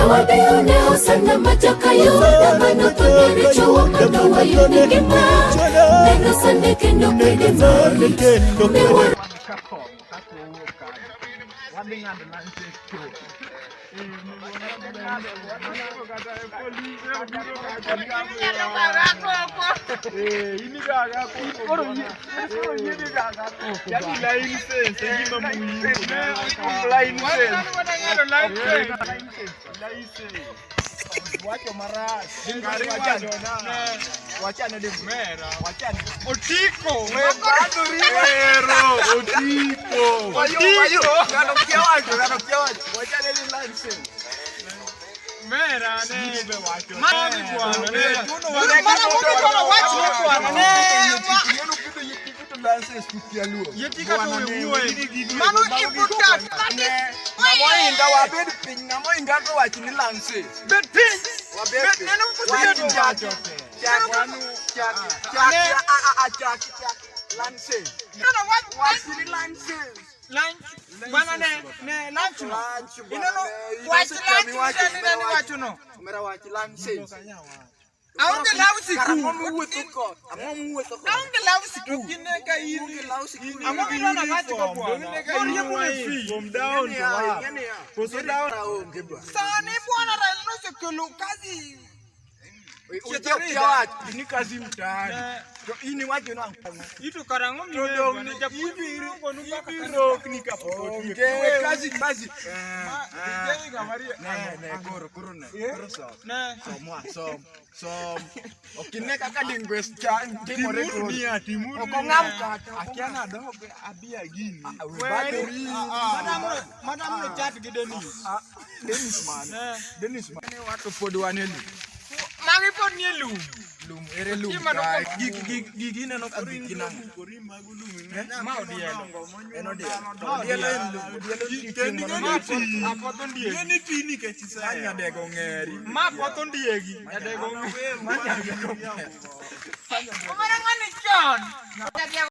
Wadhiyo ne osana majakayo Mano to richowa mondo wayud ngima. Neno sande kendo kwede malit. Ne Wacho marach. Wachane de mera. Wachane. Otiko. Ero, otiko. Wayo, wayo. Ng'ano kia wacho, ng'ano kia wacho. Wachane ni license. Mera ne. Magi bwana ne. Mana mundu kono wach ne bwana ne. Mano important. Ng'amoinga wabed piny, ng'amoinga to wach ni license. Bed piny. Wabed piny. Neno Wach kusebedo. chak, chak, chak, chak, a, a, a, chak, chak, license. Neno wach Wach ni license. lunch. Bwana ne ne lunch no. Lunch, bwana, Ineno ne, wach inosechami lunch wacho, ni nani wacho no. Omera wach license. Aonge law Kara ang'o sikul. miwuotho kod? Ang'o miwuotho kod? Aonge law sikul. Onge law sikul. Ang'o midwaro wach go bwana? Moriembo ne fee. From down to up. Koso down. Onge bwana. Sani bwana Raila nosekelo kazi. Ujia kia wach, ni kazi mtaani. To in iwacho nang'o? Ito karang'o To dong' ni ibiro ni kapok otieko. We kazi kazi. Ne, ne, koro, koro ne. Koro som. Ne. Somwa, som, som. Ok ine kaka dingwes cha timore Timur koro. niya, timur Ok niya. ong'am kata. Akia nadog abi agini. Battery. Madam no chat gi Dennis. Dennis man. Dennis man. Ne wato pod wan e lum. Magi pod nie lum. Lum ere lum Gima kae. doko- Gik gik gik ineno ka gik ginang'o. Ma odielo. En odielo. Odielo en lum. Odielo Kendo chieng' ing'e mano. ni ti. Apoth ondiegi. Ing'e ni ti nikech Ma iseya. nyadego ong'eri. Ma apoth ondiegi. Nyadego Ma nyadego ong'eri. Omera ng'ani chon.